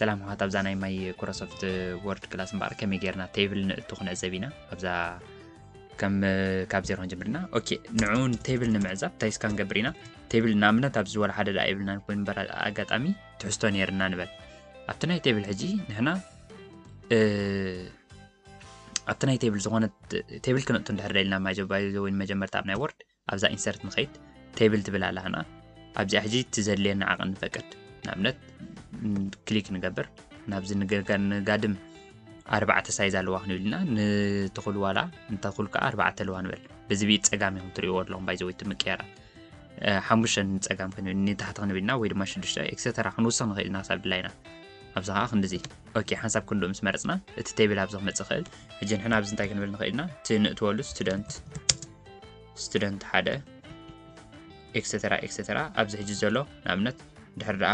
ሰላም ኣሕዋት፣ ኣብዛ ናይ ማይክሮሶፍት ወርድ ክላስ እምበኣር ከመይ ጌርና ቴብል ንእቱ ክንዕዘብ ኢና። ኣብዛ ከም ካብ ዜሮ ክንጅምር ኢና። ኦኬ፣ ንዑ ቴብል ንምዕዛብ እንታይ እስካ ንገብር ኢና? ቴብል ንኣብነት ኣብዚ ወላ ሓደ ደኣ የብልናን ኮይኑ እምበር ኣጋጣሚ ትሕዝቶ ነይርና ንበል። ኣብቲ ናይ ቴብል ሕጂ ንሕና፣ እ፣ ኣብቲ ናይ ቴብል ዝኾነ ቴብል ክነእቱ እንድሕር ደሊና ማጀባይ ወይ መጀመርታ ኣብ ናይ ወርድ ኣብዛ ኢንሰርት ንኸይድ ቴብል ትብል ኣላ። ህና ኣብዚኣ ሕጂ እቲ ዘድልየና ዓቐን ንፈቅድ። ንኣብነት ክሊክ ንገብር፣ ናብዚ ንገጋ-፣ ንጋድም ኣርባዕተ ሳይዝ ኣለዋ ክንብል ኢና፣ ንትኹል ዋላ ንተኹል ከዓ ኣርባዕተ ኣለዋ ንበል። በዚ ብኢድ ጸጋም ኢኹም ትርእይዎ ኣለኹም ባይዘ ወይ እቲ ምቅያራት። እ፣ ሓሙሽተ ንጸጋም ክንብል፣ ንታሕቲ ክንብል ኢና ወይ ድማ ሽዱሽተ ኤክሰተራ ክንውስኽ ንኽእል ኢና ክሳብ ድላይና። ኣብዚ ከዓ ክንድዚ። ኦኬ፣ ሓንሳብ ክንድኡ ምስ መረጽና እቲ ቴብል ኣብዚ ክመጽእ ይኽእል። ሕጂ ንሕና ኣብዚ እንታይ ክንብል ንኽእል ኢና? እቲ ንእትወሉ ስቱደንት፣ ስቱደንት ሓደ ኤክሰተራ ኤክሰተራ ኣብዚ ሕጂ ዘሎ ንኣብነት ድሕር ደኣ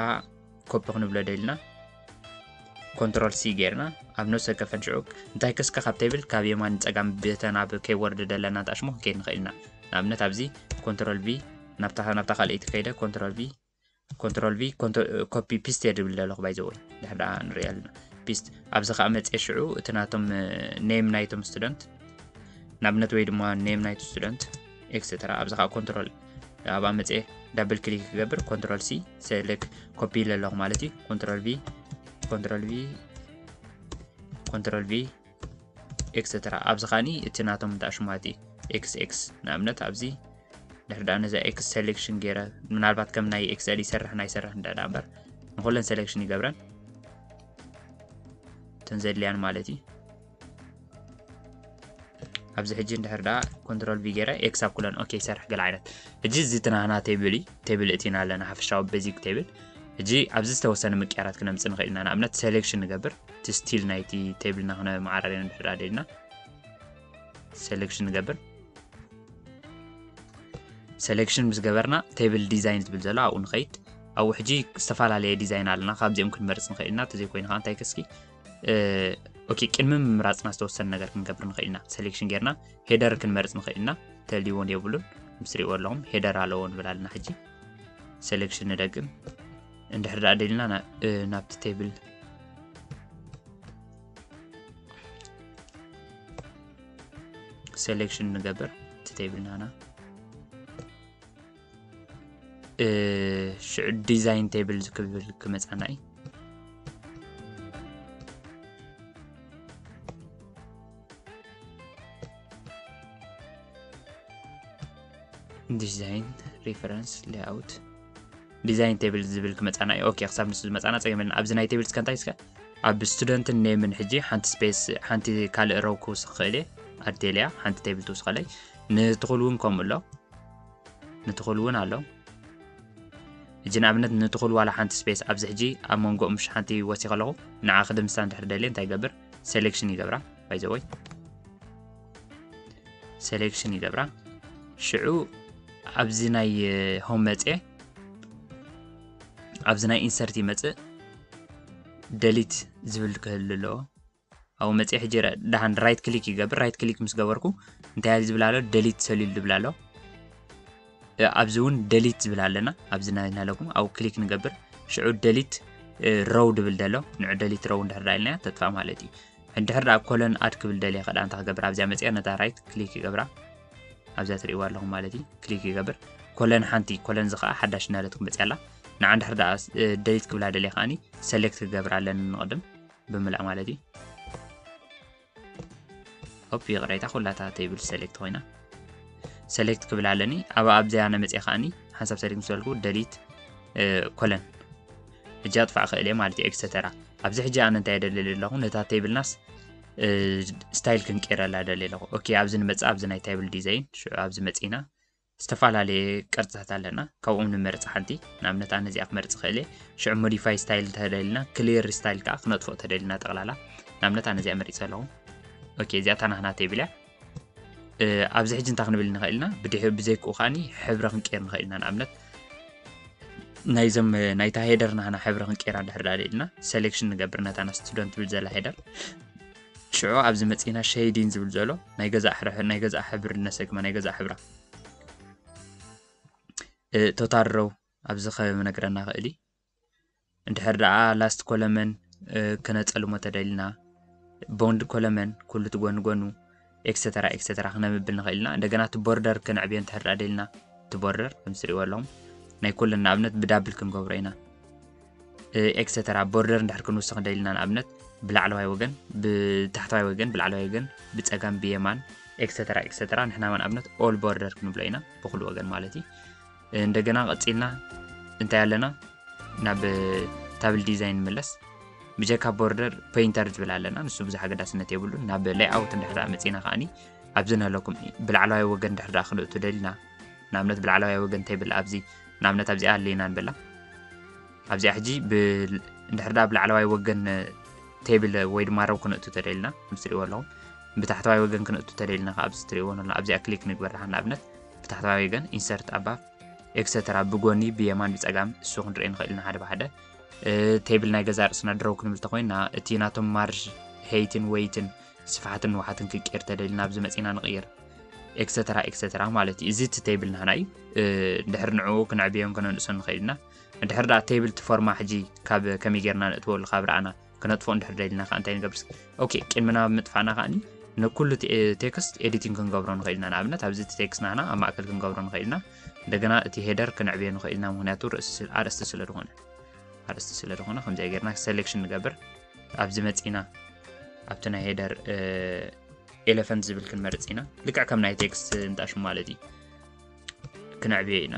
ኮፒ ክንብሎ ደልና ኮንትሮል ሲ ጌርና ኣብ ነፍሲ ወከፈን ሽዑ እንታይ ከስከ ካብ ቴብል ካብ የማን ጸጋም ብተን ኣብ ኬይወርድ ደለና ተኣሽሙ ክንከይድ ንኽእል ኢና። ንኣብነት ኣብዚ ኮንትሮል ቪ ናብታ፣ ናብታ ካልኣይቲ ከይደ ኮንትሮል ቪ፣ ኮንትሮል ቪ፣ ኮፒ ፒስት እየ ድብል ዘለኹ ባይ ዘ ወይ። ድሕር ደኣ ንሪኦ ኣለና። ፒስት ኣብዚ ከዓ መፅየ ሽዑ እቲ ናቶም ኔም ናይቶም ስቱደንት ንኣብነት ወይ ድማ ኔም ናይቲ ስቱደንት ኤክሰተራ። ኣብዚ ከዓ ኮንትሮል ኣብኣ መፅየ ዳብል ክሊክ ክገብር ኮንትሮል ሲ ሰሌክት ኮፒ ኢለ ኣለኹ ማለት እዩ። ኮንትሮል ቪ፣ ኮንትሮል ቪ፣ ኮንትሮል ቪ ኤክሰተራ። ኣብዚ ከዓኒ እቲ ናቶም እንዳ ሽማት እዩ ኤክስ ኤክስ ንኣብነት ኣብዚ ድሕር ደኣ ነዛ ኤክስ ሴሌክሽን ገይረ ምናልባት ከም ናይ ኤክሰል ይሰርሕ ናይ ሰርሕ እንዳ ደኣ እምበር ንኹለን ሴሌክሽን ይገብረን እተን ዘድልያን ማለት እዩ። ኣብዚ ሕጂ እንድሕር ደኣ ኮንትሮል ቪ ገይረ ኤክስ ኣብ ኩለን ኦኬ ይሰርሕ ገለ ዓይነት። ሕጂ እዚ እቲ ናህና ቴብል እዩ። ቴብል እቲና ኣለና ሓፈሻዊ ቤዚክ ቴብል። ሕጂ ኣብዚ ዝተወሰነ ምቅያራት ክነምጽእ ንኽእል ኢና። ንኣብነት ሴሌክሽን ንገብር፣ እቲ ስቲል ናይቲ ቴብልና ክነመዓራርዮ እንድሕር ደኣ ደሊና ሴሌክሽን ንገብር። ሴሌክሽን ምስ ገበርና ቴብል ዲዛይን ዝብል ዘሎ ኣብኡ ንኸይድ። ኣብኡ ሕጂ ዝተፈላለየ ዲዛይን ኣለና፣ ካብዚኦም ክንመርጽ ንኽእል ኢና። እንተዘይኮይኑ ከዓ እንታይ ከስኪ፣ እ፣ ኦኬ፣ ቅድሚ ምምራጽና ዝተወሰነ ነገር ክንገብር ንኽእል ኢና። ሴሌክሽን ጌርና ሄደር ክንመርጽ ንኽእል ኢና። ተልይዎን የብሉን፣ ምስ ትሪእዎ ኣለኹም ሄደር ኣለዎ ንብል ኣለና። ሕጂ ሴሌክሽን ንደግም። እንድሕር ደኣ ደሊና ና-፣ እ፣ ናብቲ ቴብል ሴሌክሽን ንገብር፣ እቲ ቴብል ናና። እ፣ ሽዑ ዲዛይን ቴብል ክብል ክመጻና እዩ። ዲዛይን፣ ሪፈረንስ፣ ሌኣውት፣ ዲዛይን ቴብል ዝብል ክመጻና እዩ። ኦኬ፣ ክሳብ ንሱ ዝመጻና ጸገም የለን። ኣብዚ ናይ ቴብል እስከ እንታይ እስከ ኣብ ስቱደንትን ኔምን ሕጂ ሓንቲ ስፔስ፣ ሓንቲ ካልእ ረው ክውስኽ ክእል እየ። ኣዴልያ ሓንቲ ቴብል ትውስኸለይ። ንትኹል እውን ከምኡ ኣሎ። ንትኹል እውን ኣሎ። ሕጂ ንኣብነት ንትኹል ዋላ ሓንቲ ስፔስ ኣብዚ ሕጂ ኣብ መንጎኦም ምሽ ሓንቲ ወሲኸ ኣለኹ። ንዓ ክድምሳ እንድሕር ደልየ እንታይ ይገብር? ሴሌክሽን ይገብራ። ባይ ዘ ወይ ሴሌክሽን ይገብራ። ሽዑ ኣብዚ ናይ ሆም መጽየ፣ ኣብዚ ናይ ኢንሰርት ይመጽእ፣ ደሊት ዝብል ክህሉ ኣለዎ። ኣብኡ መጽየ ሕጂ ረ-፣ ደሓን ራይት ክሊክ ይገብር። ራይት ክሊክ ምስ ገበርኩ እንታይ እዩ ዝብል ኣሎ? ደሊት ሰሊሉ ዝብል ኣሎ። እ፣ ኣብዚ እውን ደሊት ዝብል ኣለና። ኣብዚ ናይ ናለኩም ኣብኡ ክሊክ ንገብር። ሽዑ ደሊት፣ እ፣ ሮው ድብል ደሎ። ንዑ ደሊት ሮው እንድሕር ደኣ ኢልናዮ ተጥፋእ ማለት እዩ። እንድሕር ደኣ ኮለን ኣድ ክብል ደልየ ከ ደኣ እንታይ ክገብር? ኣብዚኣ መጽየ ነታ ራይት ክሊክ ይገብራ። ኣብዚኣ ትርእይዋ ኣለኹም ማለት እዩ። ክሊክ ይገብር። ኮለን ሓንቲ፣ ኮለን እዚ ኸኣ ሓዳሽ እናለትኩም መጽያ ኣላ። ንዓ እንድሕር ደኣ፣ እ፣ ደሊት ክብላ ደልየ ከኣኒ ሰሌክት ክገብር ኣለኒ ንቕድም ብምልኣ ማለት እዩ። ኦፕ፣ ይቕሬታ፣ ኩላታ ቴብል ሰሌክት ኮይና። ሰሌክት ክብል ኣለኒ። ኣብ ኣብዚኣ ነመጽየ ከኣኒ ሓንሳብ ሰሌክት ምስ በልኩ ደሊት፣ እ፣ ኮለን። ሕጂ ኣጥፋእ ክእል እየ ማለት እዩ፣ ኤክሰተራ። ኣብዚ ሕጂ ኣነ እንታይ ደልየ ኣለኹ? ነታ ቴብልናስ፣ እ፣ ስታይል ክንቀይረላ ደልየ ኣለኹ። ኦኬ፣ ኣብዚ ንመጽእ፣ ኣብዚ ናይ ቴብል ዲዛይን፣ ሽዑ ኣብዚ መጺእና ዝተፈላለየ ቅርጽታት ኣለና። ካብኦም ንመርጽ ሓንቲ። ንኣብነት ኣነ እዚኣ ክመርጽ ክእል እየ። ሽዑ ሞዲፋይ ስታይል እንተደሊና፣ ክሊር ስታይል ከኣ ክነጥፍኦ ተደሊና ጠቕላላ። ንኣብነት ኣነ እዚኣ መሪጸ ኣለኹ። ኦኬ፣ እዚኣ እታ ናህና ቴብል እያ። እ፣ ኣብዚ ሕጂ እንታይ ክንብል ንኽእል ኢና? ብድሕሪ ብዘይክኡ ከኣኒ ሕብሪ ክንቀይር ንኽእል ኢና። ንኣብነት ናይዞም፣ እ፣ ናይታ ሄደር ናህና ሕብሪ ክንቀይራ እንድሕር ደኣ ደሊና፣ ሴሌክሽን ንገብር ነታ ና ስቱደንት ትብል ዘላ ሄደር። ሽዑ ኣብዚ መጺእና ሸይዲን ዝብል ዘሎ ናይ ገዛእ ሕረ-፣ ናይ ገዛእ ሕብሪ ነሰግማ ናይ ገዛእ ሕብራ። እ፣ ቶታል ሮው ኣብዚ ክነግረና ክእል እዩ። እንድሕር ደኣ ላስት ኮለመን ክነፀልሞ ተደልና ቦንድ ኮለመን ኩሉ ትጎን ጎኑ ኤክሰተራ ኤክሰተራ ክነምብል ንኽእል ኢና። እንደገና እቲ ቦርደር ክንዕብዮ እንተሕርዳ ደልና እቲ ቦርደር ከምዚ ትሪእዎ ኣለኹም ናይ ኩለን ንኣብነት ብዳብል ክንገብሮ ኢና። ኤክሰተራ ቦርደር እንድሕር ክንውስኽ ደልና ንኣብነት ብላዕለዋይ ወገን ብታሕተዋይ ወገን ብላዕለዋይ ወገን ብፀጋም ብየማን ኤክሰተራ ኤክሰተራ ንሕና ንኣብነት ኦል ቦርደር ክንብሎ ኢና ብኩሉ ወገን ማለት እዩ። እንደገና ቀፂልና እንታይ ኣለና ናብ ታብል ዲዛይን ንመለስ። ብጀካ ቦርደር ፔይንተር ዝብል ኣለና፣ ንሱ ብዙሕ ኣገዳስነት የብሉን። ናብ ሌይኣውት እንድሕር ደኣ መፂና ከዓኒ ኣብዚ ንህለኩም ብላዕለዋይ ወገን እንድሕር ደኣ ክንእቱ ደሊና ንኣብነት ብላዕለዋይ ወገን ቴብል ኣብዚ ንኣብነት ኣብዚኣ ኣለና ንበላ ኣብዚኣ ሕጂ እንድሕር ደኣ ብላዕለዋይ ወገን ቴብል ወይ ድማ ረው ክንእቱ ተደልና ምስ ትሪእዎ ኣለኹም ብታሕተዋይ ወገን ክንእቱ ተደልና ኣብዚ ትሪእዎ ኣለና ኣብዚኣ ክሊክ ንግበር ደሓን ንኣብነት ብታሕተዋይ ወገን ኢንሰርት ኣባብ ኤክሰተራ ብጎኒ ብየማን ብፀጋም እሱ ክንሪኦ ንኽእል ኢና ሓደ ብሓደ ቴብል ናይ ገዛ ርእስና ድረው ክንብል ተኮይና እቲ ናቶም ማርጅ ሄይትን ወይትን ስፍሓትን ንውሓትን ክቅየር ተደሊና ኣብዚ መፂና ንቕይር ኤክሰተራ ኤክሰተራ ማለት እዩ እዚ እቲ ቴብል ናህና እዩ ድሕር ንዕኡ ክነዕብዮን ክነንእሶን ንኽእል ኢና ድሕር ደኣ ቴብል ትፎርማ ሕጂ ካብ ከመይ ጌርና ነእትወሉ ካብ ረኣና ክነጥፎ እንድሕር ደሊና ከዓ እንታይ ንገብር ኦኬ ቅድሚ ናብ ምጥፋእና ከዓኒ ንኩሉ ቴክስት ኤዲቲንግ ክንገብሮ ንኽእል ኢና ንኣብነት ኣብዚ እቲ ቴክስት ናህና ኣብ ማእከል ክንገብሮ ንኽእል ኢና እንደገና እቲ ሄደር ክንዕብዮ ንኽእል ኢና ምክንያቱ ኣርእስቲ ስለ ዝኾነ ኣርእስቲ ስለ ዝኾነ ከምዚኣ ጌርና ሴሌክሽን ንገብር ኣብዚ መፂና ኣብቲ ናይ ሄደር ኤሌፈንት ዝብል ክንመርፅ ኢና ልክዕ ከም ናይ ቴክስት እንጣሽሙ ማለት እዩ ክነዕብዮ ኢና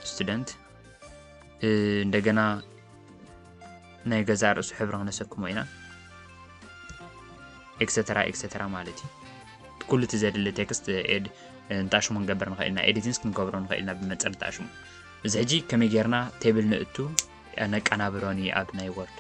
ስቱደንት እንደገና ናይ ገዛ ርእሱ ሕብሪ ክነሰክሞ ኢና ኤክሰተራ ኤክሰተራ ማለት እዩ ኩሉ እቲ ዘድሊ ቴክስት ኤድ እንጣሽሙ ክንገብር ንኽእል ኢና ኤዲቲንስ ክንገብሮ ንኽእል ኢና ብመንፅር እንጣሽሙ እዚ ሕጂ ከመይ ጌርና ቴብል ንእቱ ነቀናብሮን እዩ ኣብ ናይ ወርድ